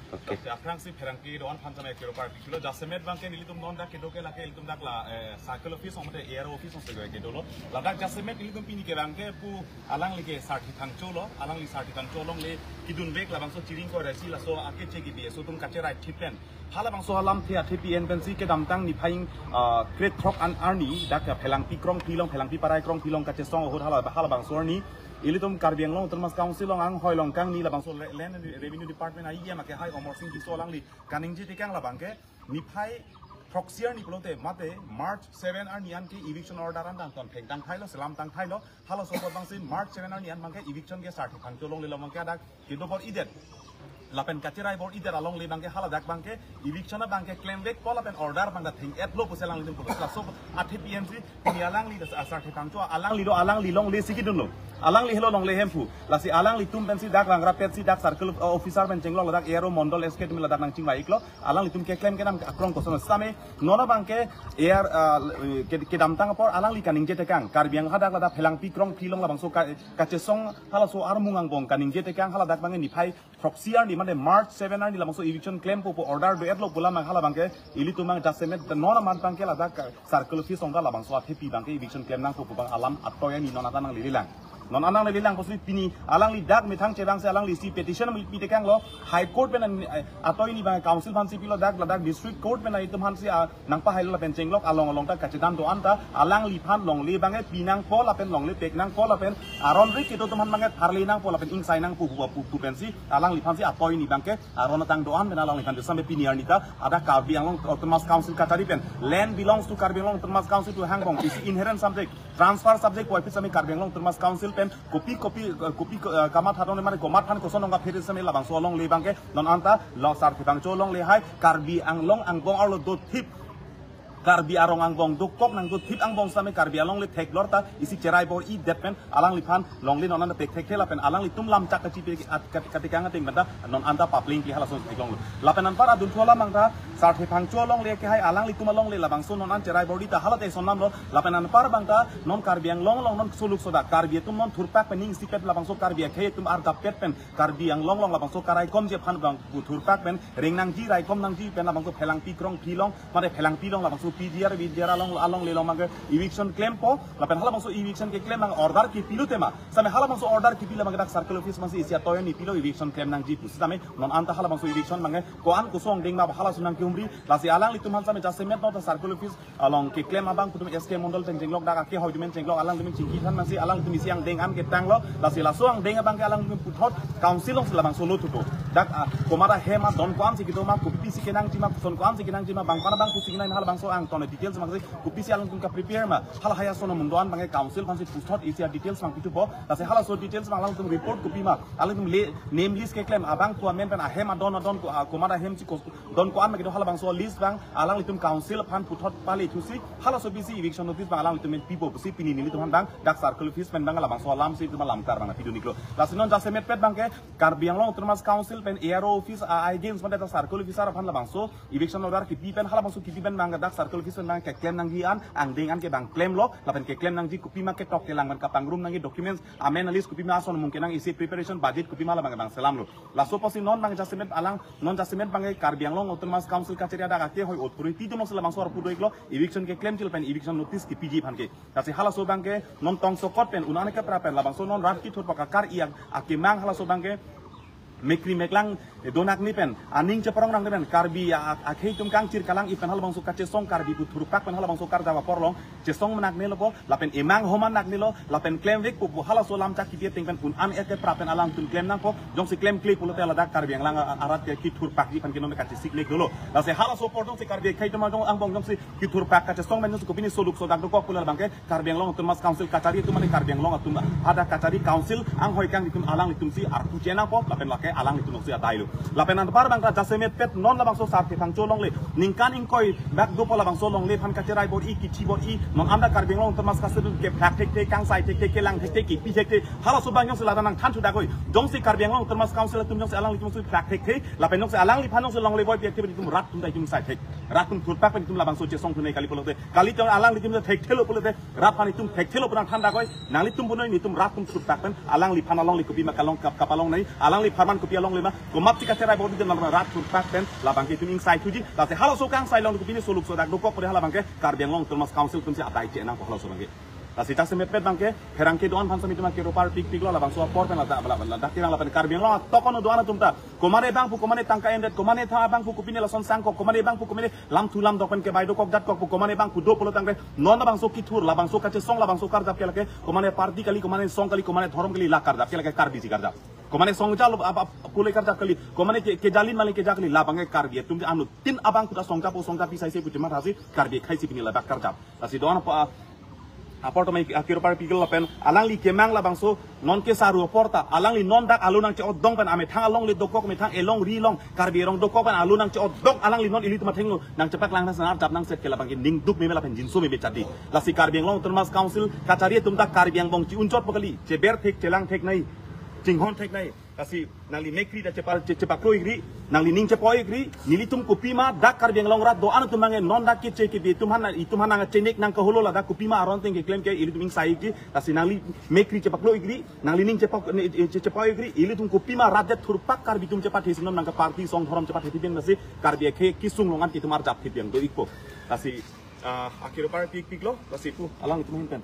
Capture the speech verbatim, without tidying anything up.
Okay. Aphrangsi pherangke do-an aphan tame kero parpiklo, jasemet abangke nelitum non dak kedo ke lake ilitum dak la, eh, circle office ong mate A R O office ong si kedo lo. Ladak jasemet nelitum pini ke abangke pu alangli ke Sarthe Phangcho lo, alangli Sarthe Phangcho alongle kedun vek labangso Chiring Koirasi laso ake che ke B S O atum kacherai thip pen. Halabangso alamthe athepi en pensi kedamtang niphai, ah, krethrok an arni dak Phelangpi krongphli along, Phelangpi parai krongphli along kachesong ahut hala, halabangso arni ilitum Karbi Anglong Autonomous Council along anghoi along kangni labangso le-, Land and Revenue Department a-E M akehai Amarsing Tisso alangli kaningje tekang labangke niphai throksi arni pulote mate March seven arni an ke eviction order an tang ton thengtang thailo, selam tang thailo, halaso apot abangsi March seven arni an abangke eviction ke Sarthe Phangcho alongle lo abangke dak kedo bor-idet. Lapen kacherai bor-idet alongle abangke haladak abangke eviction abangke klem vekpo lapen order abangke theng-etlo pusi alanglitum pulo. Laso athepi ensi pini alangli, ah, Sarthe Phangcho alangli lo, alangli longle si kedunlo. Alangli helo longle hemphu. Lasi alanglitum pensi dak rangrap petsi dak circle, uh, officer pen chenglok ladak A R O Mondol S K atum ladak nangchingvai-iklo. Alanglitum keklem kenam akrong koson same non abangke A R, uh, ke-, kedamtang apor alangli kaningje tekang. Karbi Anglong hadak ladak Phelangpi krongphli along labangso ka-, kachesong halaso armung angbong kaningje tekang, haladak abangke niphai throksi arni mate March seven arni labangso eviction klempo pu order do-etlo pu alam abang hala abangke ilitum abang jasemet non amat abangke ladak circle office ong ta labangso athepi abangke eviction klem nangpo pu abang alam atoi ani non anta nanglelelang. Non anta nanglelelang pusi pini alangli dak methang chevangsi alangli isi petition pi tekanglo, High Court pen an, eh, atoi ani abang council aphansi pilo, dak ladak district court pen an itum aphansi, ah, nangpahailo lapen chenglok along along ta kachedam do-an ta alangliphan longle abangke pi nangpo lapen longle pek nangpo lapen aron ri kedo atum aphan abangke tharle nangpo lapen ingsai nangpo pu, pu, pu pensi alangliphansi atoi ani abangke aron atang do-an pen alangliphan do same pini arni ta ada Karbi Anglong Autonomous Council kachari pen land belongs to Karbi Anglong Autonomous Council to hangbong isi inherent subject, transfer subject puvoiphit same Karbi Anglong Autonomous Council pen kopi kopi, eh, kopi, eh, kamatha tong mane komat aphan koson nong kaphere same labangso alongle abangke non anta lo Sarthe Phangcho alongle hai Karbi Anglong angbong arlo dothip, Karbi arong angbong dokok nangdothip angbong same Karbi alongle theklor ta isi cherai bor-idet pen alangliphan longle non anta pek thekthe lapen alanglitum lamchak kachipi at kat-, katikang ateng pen ta non anta papling kli halason theklonglo. Lapen anpar adunthu alam abang ta Sarthe Phangcho alongle akehai alanglitum alongle labangso non an cherai bor-i ta hala ta eson namlo. Lapen anpar abang ta non Karbi Anglong along non soluk sodak Karbi atum non thurpak pen ning isipet labangso Karbi akhei atum arjap pet pen Karbi Anglong along labangso karaikomji aphan abang pu thurpak pen reng nangji raikom nangji pen labangso Phelangpi krongphli along mate Phelangpi along labangso P G R, V G R along, alongle along abangke eviction klempo, lapen halabangso eviction keklem abang order kepilo tema. Same halabangso order kepi abangke dak circle office aphansi isi atoi ani pilo eviction klem nangji pusi same non anta halabangso eviction abangke ko-an koson deng ma halason nangkehumri, lasi alanglitum aphan same jasemet non ta circle office along keklem abang putum S K Mondol pen chenglok dak akehoi atum pen chenglok alangtum pen chingki than masi alangtum isi angdeng an ketanglo, lasi laso angdeng abangke alangtum puthot council alongsi labangso lo thuto. Dak, ah, komat ahem adon ko-ansi kedo ma, kopisi kenangji ma, koson ko-ansi kenangji ma, bang pana bang pusi kenang halabangso angton details masi kopisi alangtum kaprepare ma, halahai ason amun do-an abangke council aphansi puthot isi adetails abang pithupo. Lasi halaso details abang alangtum report kopi ma, alangtum le name list keklem abang ko amen pen ahem adon adon ko, ah, komat ahem si ko don ko-an ma kedo halabangso list abang alanglitum council aphan puthot pale thusi halaso bisi eviction notice abang alanglitum pen pipo pusi pini nelitum aphan abang dak circle office pen abang labangso alamsi itum alam kar abang pidun-iklo. Lasi non jasemet pet abangke Karbi Anglong Autonomous Council pen A R O office a-, against mate dak circle officer aphan labangso eviction order kepi pen halabangso kepi pen abang dak circle office pen abang keklem nangji an angdeng an ke abang klemlo lapen keklem nangji kopi ma ketok kelang pen kapangrum nangji documents amen list kopi ma ason mungkin nang isi preparation budget kopi ma labang abang selamlo. Laso apotsi non abang jasemet alang non jasemet abangke Karbi Anglong Autonomous Council kachari adak akehoi authority atum alongsi labangso arpu do-iklo, eviction keklemji lapen eviction notice kepiji aphan ke. Lasi halaso abangke non tongsokot pen un-an ekepra pen labangso non rat kethurpak akar-i ak-, akemang halaso abangke mekri meklang, eh, do-an akni pen aning cheparong nang pen Karbi a-, a-, akhei atum kangchir kalang-i pen halabangso kachesong Karbi pu thurpak pen halabangso karjap apor along chesong menak nelo po, lapen emang homan nak nelo, lapen klemvekpo pu halaso lamchak kepi ateng pen un-an ekepra pen alangtum klem nangpo, jongsi klemkle pulote ladak Karbi Anglong a-, arat ke kethurpakji aphan ke non kachesik lek dolo. Lasi halaso apor jongsi Karbi akhei atum jong angbong jongsi kethurpak kachesong pen jongsi kopine soluk sodak dokok pulo abangke Karbi Anglong Autonomous Council kachari atum mane Karbi Anglong atum hadak kachari council anghoi kangni atum alanglitumsi arpu chenangpo, lapen lake alanglitum si adailo. Lapen anpar abang ta jasemet pet non labangso Sarthe Phangcho alongle ningkan ingkoi bak dopo labangso alongle aphan kacherai bor-i kithi bor-i non anta Karbi Anglong Autonomous Council ke phlak thekthe, kangsai thekthe, kelang thekthe, kepi thekthe, halaso abang jongsi ladak nangthan thudak oi. Jongsi Karbi Anglong Autonomous Council atum jongsi alanglitumsi phlak thekthe, lapen jongsi alangliphan jongsi longle boi pi thekthe itum rat atum ta itum sai thek. Rat atum thurpak pen itum labangso chesong thunei kali pulote, kali tong alanglitum thekthelo pulote, rat aphan itum thekthelo pu nangthan dakoi. Nanglitum punoi, netum rat atum thurpak pen alangliphan alongle kopima kalong kap, kapalongnei, alangli apharman kopi alongle ma, komatsi kacherai bodi den rat thurpak pen labangke itum ingsaithuji. Lasi halaso kangsai along kopine soluk sodak dokok pore halabangke Karbi Anglong Autonomous Council atumsi adai chenangpo halaso abangke. Lasi jasemetpet abangke pherangke do-an aphan sami itum akero parpikpiklo, labangso apor pen ladak, ladak, ladak tirang lapen Karbi Anglong atokon do-an atum ta. Komane abang pu komane tangka endet, komane tha abang pu kopine lason sangkok, komane abang pu komane lamthu lamdok pen kebai dokok datkok pu, komane abang pu do pulo tangte, non labangso kithur, labangso kachesong, labangso karjap ke lake komane party kali, komane song kali, komane dhorom kali, la karjap ke lake Karbisi karjap. Komane songja lo, ap, ap, pule karjap kali, komane ke, kejalin mali keja kali, labangke Karbi atum anut tin abang pu ta songja po songja pi saise pu timat hasi Karbi khaisi pini ladak karjap. Lasi do-an apa, apor tome akero parpiklo lapen alangli kemang labangso non ke saru apor ta, alangli non dak alo nangche-otdong pen amethang alongle dokok, methang elong ri long, Karbi erong dokok pen alo nangche-otdong, alangli non ilitum athengno nangchepaklang nang senar jap nangset ke labangke ning duk meme lapen jinso meme chadi. Lasi Karbi Anglong Autonomous Council kachari atum ta Karbi angbong chi-unchotpo kali, cheber thek, chelang theknei, chinghon theknei. Lasi nangli mekri ta chepa, che, chepaklo-ikri, nangli ning chepo-ikri, nelitum kopima dak Karbi Anglong rat do-an atum abangke non dak keche kebi atum aphan, itum aphan nangchenek nangkaholo ladak kopima aron ateng keklem ke ilitum ingsai-ikji. Lasi nangli mekri chepaklo-ikri, nangli ning chepo, ne, che, chepo-ikri, ilitum kopima rat det thurpak Karbi atum chepathesi non nangke party song dhorom chepathesi pen lasi Karbi akhei kesung along an ke itum arjap thepang do-ikpo. Lasi, ah, akero parpikpiklo, lasi pu, alanglitum ahin pen.